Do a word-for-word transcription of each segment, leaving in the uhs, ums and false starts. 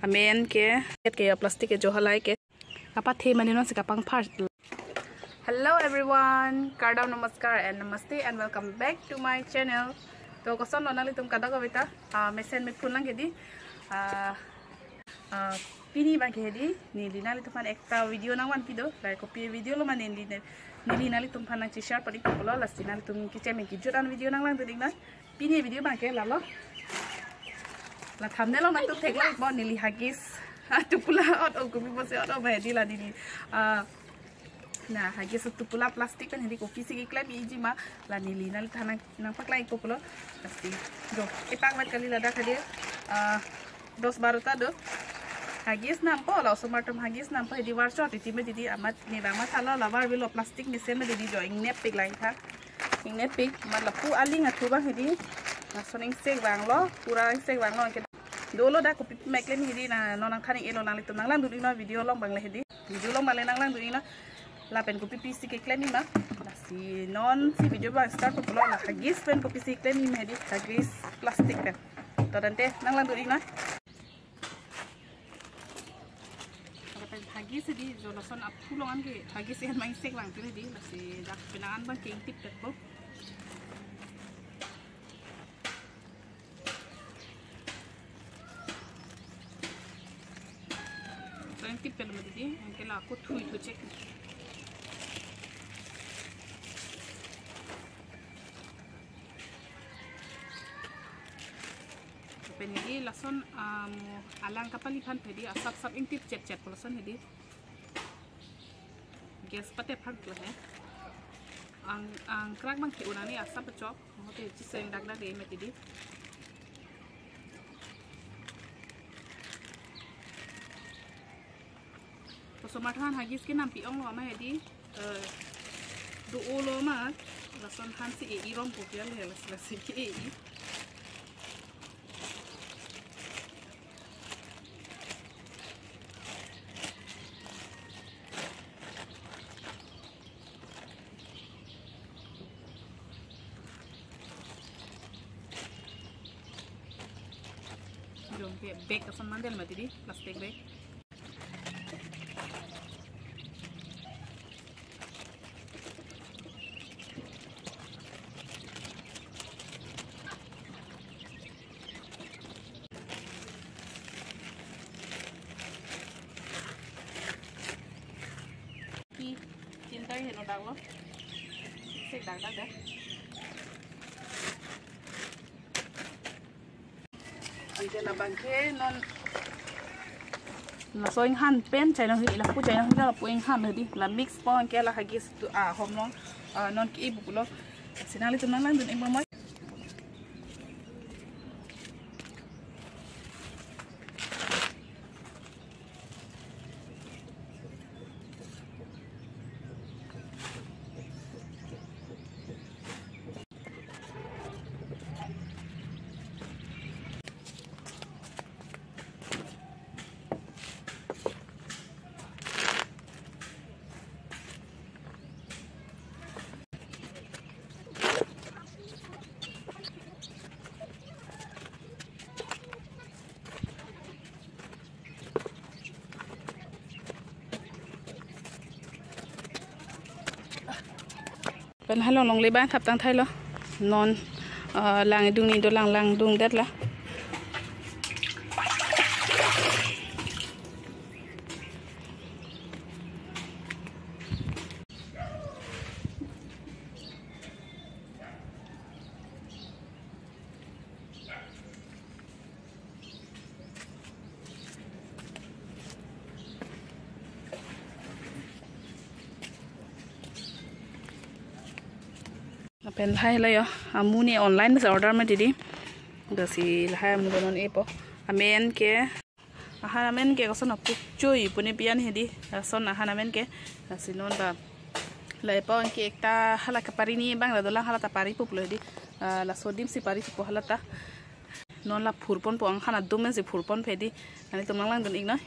Amen ke, ke ya plastic ke jo halai ke. Kapathe mane non si kapangphar. Hello everyone, kardom, namaskar and namaste and welcome back to my channel. To koson lo nanglitum kadokave ta, ah, mesen mephun lang hedi. Ah, ah, pini abang ke hedi, neli nanglitum aphan ekta video nangvanpi do. Lahai kopi video lo mane neli, neli nanglitum aphan nangcheshare padi pulo, lasi nanglitum kechem kejut an video nanglangdun iknoi. Pini video abang ke lalo. La thumbnail along nangtum theklongpo, neli Huggies atupula ot-o, kopi pusi ot-o ma hedi la neli. Ah, na Huggies atupula plastic pen hedi kopisi keklem iji ma, la neli nangliphan nang, nangpaklang ikpo pulo. Lasi jo, epakvet kali ladak hedi. Ah, dos baro ta do. Huggies nampo, la osomar atum Huggies nampo hedi, varcho titi me titi amat ne bang mathalo, la varvelo, plastic mesen me titi jo, ingnepik lang tha. Ingnepik, amat lapu aling athu abang hedi. Lason ingsek vanglo, pura ingsek vanglo, anke dolo dak kopi mek le hedi, na non nangthan ik-elo, nanglitum nanglangdun iknoi video along abang le hedi. Video along abang le nanglangdun iknoi. Lapen kopi pisi keklem ik ma. Lasi non si video abang start pulo, la Huggies pen kopisi keklem ik ma hedi, Huggies plastic pen. To tangte nanglangdun iknoi. Lapen Huggies hedi jo lason aphu along anke Huggies en ma ingsek vangpik hedi, lasi dak penang an abang ke ingtip petpo. So ingtip pet ma hedi, anke la ako thui thui chek. Pen hedi lason, um, alang kapali aphan hedi asap sap ingtip chet chet lason hedi. Gas pate aphan lo he. Ang, angkrak abang ke unani asap chok. Oke, chiseng dak dak de mati di. Osomar aphan Huggies ke nampi onglo ma hedi, eh, do-olo ma, lason aphan si e-i rompo ke le, las-, lasi ke e-i. Jong ke bag ason mandel mati di, plastic bag. Pi, chinta heno dak lo. Sek dak dak dak. Anke labang ke non laso inghan pen chainong hini, lapu chainong hini lapu inghan hedi, la mix po anke la Huggies tu, ah, hom long, ah, non ke-i pu pulo. Lasi nanglitum nanglangdun ik bamoi. Pen halong longle bang thap tangthailo. Non, eh, lang idung ni dolang, langdundet la. Lapen lahai lo yo, amu ni online si order mati di. Lasi lahai amu donon epo. Amen ke. Ahan amen ke koson apuk chui pune pian hedi. Lason ahan amen ke. Lasi non ba. La epo anke ekta hala kapari ni bang la dolang, hala ta pari pup lo hedi. Ah, laso adim si pari pupo hala ta. Non la phurponpo, anghan adum si phurponpo hedi. Nanglitum nanglangdun ik noi.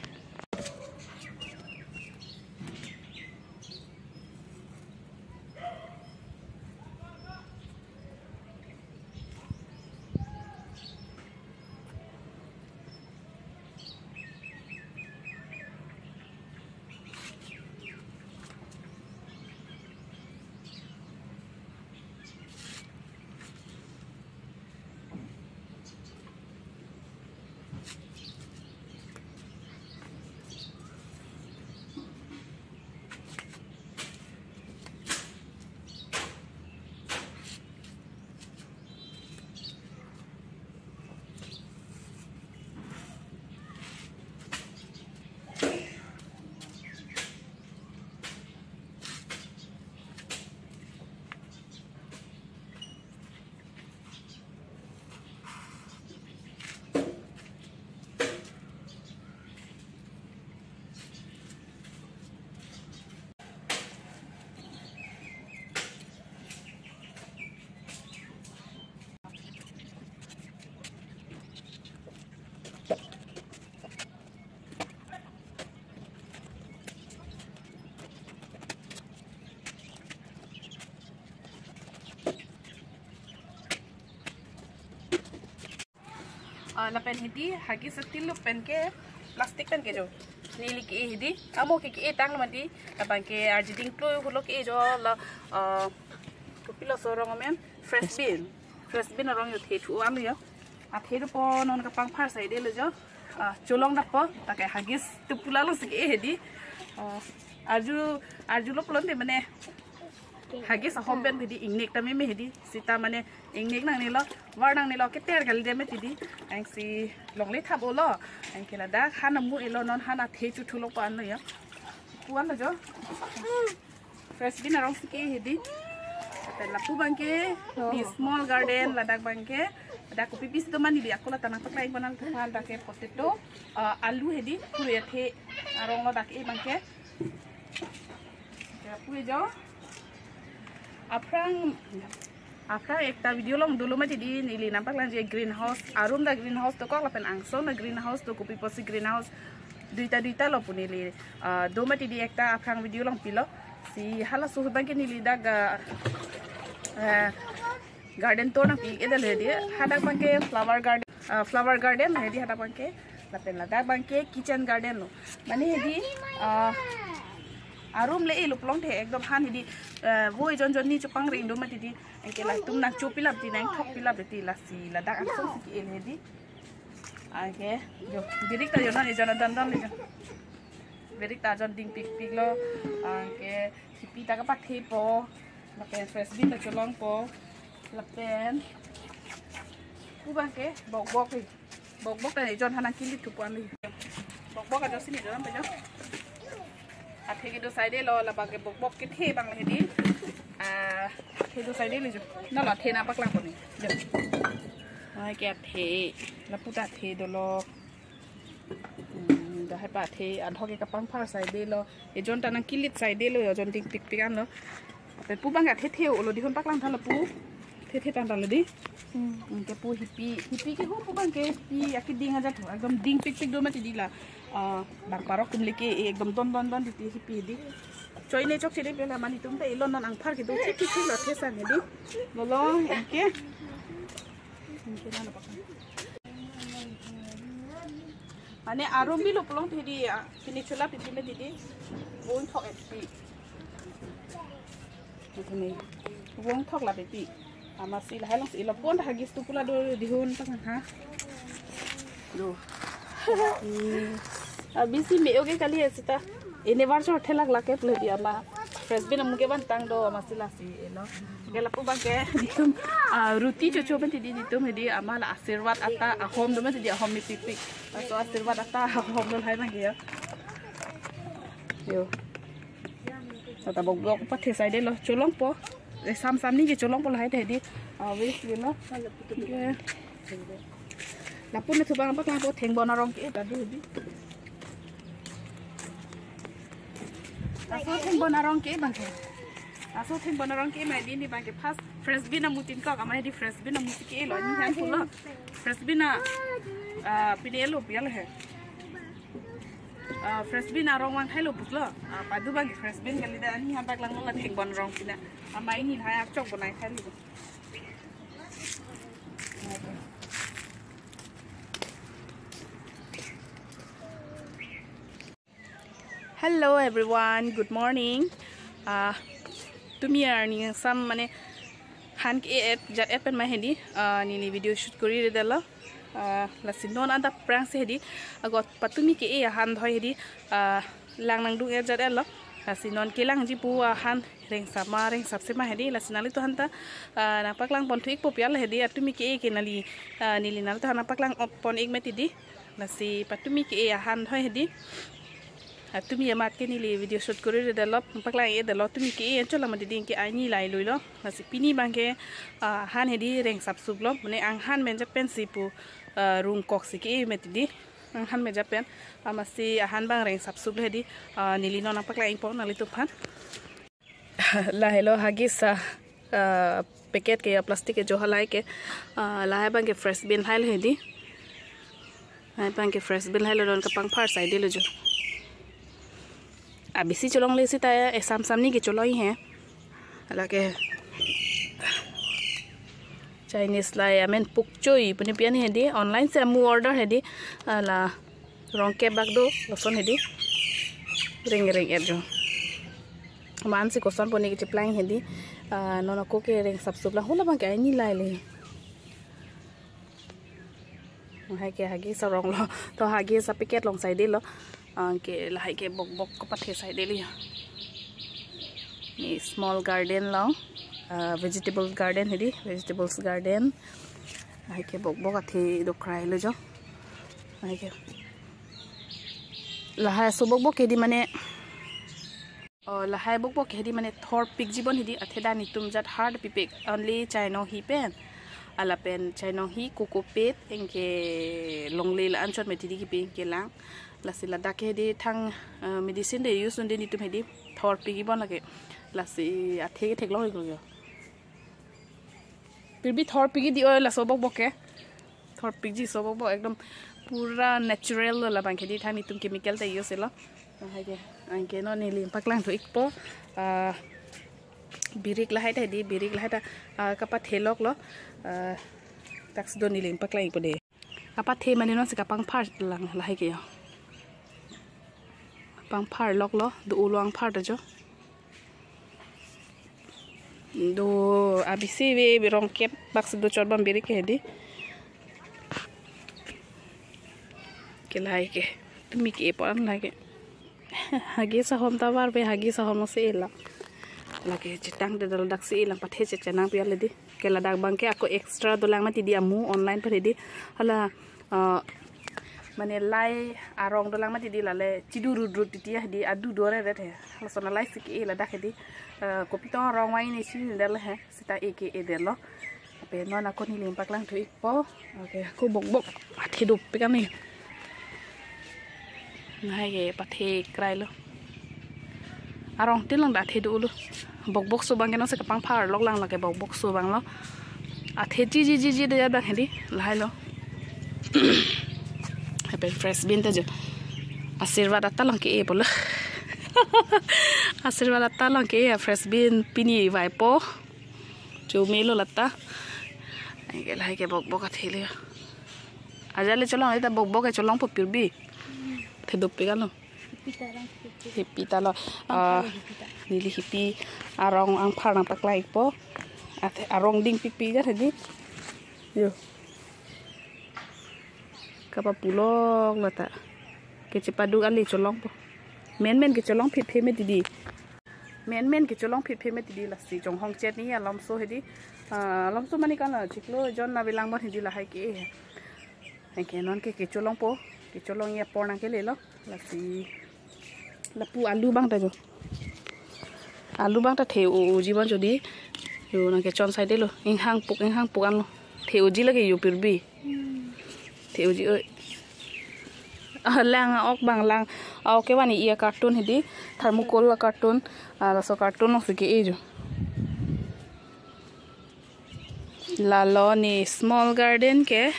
Ah, lapen hedi Huggies atil lo pen ke plastic pen ke jo. Neli ke hedi. Amo ke ke tang mati. Labang ke arjiding klo hulo ke jo la, ah, kopilo so arong amen, fresh bin. Fresh bin arong jo the thu am jo. Athe dopo non kapangphar saidelo jo. Ah, cholong dapo, ta ke Huggies tu pulalo si ke hedi. Ah, arju, arjulo pulote mane Huggies ahom pen hedi ingnek ta meme hedi. Sita mane ingnek nangnelo, var nangnelo, keter kali de mati di. Angsi longle thap-olo. Angke ladak han amu elo, non han athe chuthulo pu anlo ya. Pu anlo jo. Fresh bin arong si ke hedi. Lapen lapu abang ke, oh, di small garden, ladak abang ke. Ladak kopi pisi do mani di, ako la tanang paklai panang tuhan, dak ke potato, ah, alu hedi, kuru athe arong lo dak ke abang ke. Lapu jo. Aphrang, aphrang ekta video along dolo mati di, neli nangpaklangji greenhouse. Arum ta greenhouse dokok lapen angsong ta greenhouse do, kopi pusi greenhouse duita duita lo pu neli, ah, do mati di ekta aphrang video along pilo. Si halaso ahut abang ke neli dak, ah, eh, garden tour nangpi-edetlo hedi. Hadak abang ke flower garden, ah, flower garden hedi hadak abang ke. Lapen ladak abang ke kitchen garden lo. Mane hedi, ah, arum le-e lo pulote ekdom han hedi, eh, vo ejon jon ni chopangring do mati di. Angke latum nangchopi lap di, nangthokpi lap di, lasi ladak angsong si ke-e hedi. Angke jo, birik ta jo non ejon adon don le jo. Birik ta jon dingpikpik lo. Angke hipi ta kapathe po. Lapen fresh bin ta cholong po. Lapen pu abang ke bokbok he. Bokbok ta ejon han nangkilit thupo ami. Bokbok ajo si ni jo ram jo. Athe kedo saidelo, labang ke bokbok kethe abang le hedi. Ah, athe do saidelo jo. Na la athe nangpaklang po ni. Jo. Ai ke athe. Lapu ta athe dolo. Hmm, dak hai pa athe adhok ke kapangphar saidelo. Ejon ta nangkilit saidelo, ejon dingpikpik anlo. Lapen pu abang ke athe the-olo, dihun paklang tha lapu. The the tang tha lo di. Hmm. Hmm, ke pu hipi, hipi ke ho pu abang ke hipi akeding aja tho. Ekdom dingpikpik do mati di la. Ah, bang parok atum le ke ekdom don don don di ti hipi di. Choi ne chokche di pela mani atum ta elo non angphar kedo thik thik thik lo the sang di. Lolo, angke. Angke na lo paklang. Mane arum bilo pulote hedi, ah, pini chula pipi mati di. Vongthok et pi. Ito ni. Vongthok la pipi. Amatsi lahai along si elo pon Huggies tu pula do dihun ta ha. Do. Hmm. Abisi me-o ke kali ya sita. Ini bar chor thelak lake pule di ama. Fresh bin amu ke bantang do amatsi lasi elo. Ke lapu abang ke ditum, ah, ruti chocho mati di ditum hedi ama la Asirvad ata ahom do mati di, ahom mepikpik. Laso Asirvad ata ahom do lahai abang ke ya. Yo. Tata bokbok pathe saidelo, cholong po. Eh, sam sam ni ke cholong po lahai hedi. Ah, wes lo. Ke. Lapu ne thu abang paklang po, thengbon arong ke ta do hedi. Laso thengbon arong ke abang ke. Laso thengbon arong ke mai di ni abang ke first fresh bin amu tin kok, amai di fresh bin amu si ke-elo ni han pulo. Fresh bin a, ah, pini elo pi alo he. Ah, fresh bin arong vangthailo pulo. Ah, padu abang ke fresh bin kali, dak ani han paklanglo la thengbon arong pina. Amai ni hai akchok bonai thailo. Hello everyone, good morning. Ah, tumi arni sam mane han ke-et jat-et pen ma hedi, ah, neli video shoot kori-edetlo. Ah, lasi non adap prang si hedi, agot patumi ke-e ahan dhoi hedi, ah, lang nangdung-et jat-etlo. Lasi non kelangji pu ahan rengsap ma rengsapse ma hedi, lasi nanglituhan ta, ah, nangpaklang pon thu-ik po pi alo hedi, atumi ke-e ke neli, ah, neli nanglituhan nangpaklang pon-ik mati di. Lasi patumi ke-e ahan dhoi hedi. Atumi amat ke neli video shoot kori-edetlo, paklang-edetlo, tumi ke-e anchot la mati di ke aini lai lui lo. Lasi pini abang ke, ah, han hedi rengsap sup lo, mane anghan menjap pensi pu, ah, rungkok si ke-e mati di. Anghan menjap pen, amatsi ahan abang rengsap sup lo hedi, ah, neli non nangpaklang-ik po nanglitumphan. Lahelo Huggies, ah, ah, packet ke ya plastic ke jo halai ke, ah, lahai abang ke fresh bin hailo hedi. Lahai abang ke fresh bin hailo, non kapangphar saidelo jo. Abisi cholongle sita ya, eh, sam sam ni ke cholong he. Lake. Chinese lai amen pukchoi puni pian hedi, online si amu order hedi, ala rongkep bak do, lason hedi. Reng reng et jo. Man si koson puni kecheplang hedi. Ah, non ako ke reng sapsup lang hula bang ke aini lai le. Lahai ke Huggies arong lo. To Huggies a packet along saidelo. Anke lahai ke bokbok kapathe saidelo. Ne small garden lo. Ah, vegetable garden hedi, vegetables garden. Lahai ke bokbok athe do krai lo jo. Lahai ke. Lahai aso bokbok ke di mane, oh, lahai bokbok ke hedi mane thorpik jibon hedi, athe dak netum jat hard pipik, only chainong hi pen. Ala pen chainong hi, coco peat, anke longle la anchot methidi kipi kelang. Lasi ladak ke hedi thang, eh, medicine de use unde netum hedi thorpik jibon lake. Lasi athe ke theklong iklo yo. Phir bhi thorpik di oil aso bokbok ke. Thorpik ji aso bokbok ekdom pura natural lo labang ke di, thang netum chemical ta use lo. Lahai ke, anke non neli paklang thu ikpo. Ah, birik lahai ta di, birik lahai ta, ah, kapathe lok lo. Ah, dak si do neli paklang ikpo de. Kapathe mane non si kapangphar lang lahai ke yo. Pangphar lok lo, do ulo angphar ta jo. Do abisi ve, ve rongkep bak si do chot bom birik ke hedi. Ke lahai ke. Tumi ke-e pon lahai ke. Huggies ahom ta var ve, Huggies ahom lo si elang. Lake chetang de dal dak si elang pathe chechenang pian le di. Ke ladak bang ke ako extra dolang mati di amu online pen hedi. Hala, ah, mane lai arong dolang mati di lale chidu rut rut titi hedi adu dore ret he. Lason alai si ke-e ladak hedi. Ah, kopi tong arong wai ne si del he. Sita e ke-e del lo. Ape non ako neli paklang thu ikpo. Oke, ako bokbok athe dopik an ni. Lahai ke pathe krai lo. Arong tin lang da athe do lo. Bokbok so bang ke non si kapangphar lok lang lake bokbok so bang lo. Athe ji ji ji ji de bang hedi lahai lo. Ape fresh bean ta jo. Asirvad ata lang ke-e po lo. Asirvad ata lang ke-e fresh bean pini vaipo. Chomelo lata. Anke lahai ke bokbok athe le. Ajat le cholong, eta bokbok ke cholongpo phir bhi. Athe dopik an lo. Hipi ta lo. Ah, neli hipi arong angphar nangpaklang ikpo. Athe arong dingpikpik jat hedi. Yo. Kapapu lok lata. Kechepadu ale cholongpo. Menmen kecholong phephe mati di. Menmen kecholong phephe mati di lasi chonghong chet ni alomso hedi. Ah, alomso mane kan chiklo jon na bilang bom hedi lahai ke. Anke non ke kecholongpo. Kecholong ya por nangkele lo. Lasi lapu alu bang ta jo. Alu bang ta the-o-o jibon jo di. Yo nangkechon saidelo. Inghang puk, inghang puk an lo. The-o ji lake yo phir bhi. The-o ji oi. Ah, lang ok bang lang. Ah, ok ke wani iya carton hedi. Thermocol la carton. Ah, laso carton along si ke-e jo. Lalo ne small garden ke.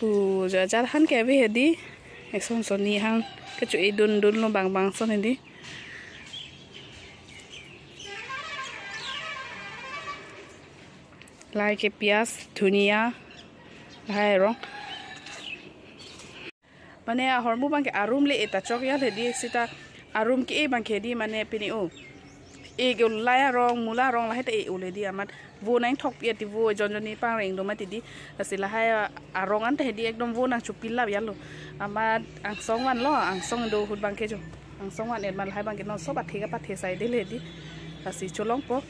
Pu jajar han ke ave hedi. Eson son ni han kecho-e dun dun lo bang bang son hedi. Lahai ke piyaj, dhuniya, lahai arong. Mane ahormu bang ke arum le-e ta chok ya le di sita arum ke-e bang ke di mane pini o. E ke ulai arong, mula arong lahai ta e-o le di amat vo nangthok pi ati vo jon jon ni pangreng do mati di. Lasi lahai arong an ta hedi ekdom vo nangchopilap ya lo. Amat angsong van lo, angsong do ahut bang ke jo. Angsong van et ma lahai bang ke non sob athe kapathe saidelo hedi. Lasi cholongpo.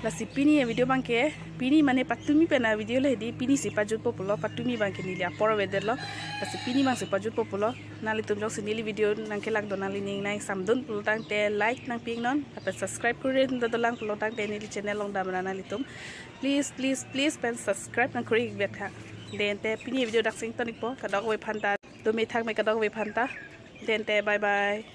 Lasi pini avideo bang ke, pini mane patumi pen avideo le hedi, pini si pajutpo pulo, patumi bang ke neli apor avedetlo. Lasi pini bang si pajutpo pulo. Nanglitum jongsi neli video nangkelang do nanglining nangsamdun pulo tangte like nangpi iknon. Lapen subscribe kuri dun dolang pulo tangte neli channel along damra nanglitum. Please, please, please pen subscribe nangkuri ikvet ha. Dente pini video dak si ington ikpo, kadokave aphan ta. Tumi thak me kadokave aphan ta. Dente bye bye.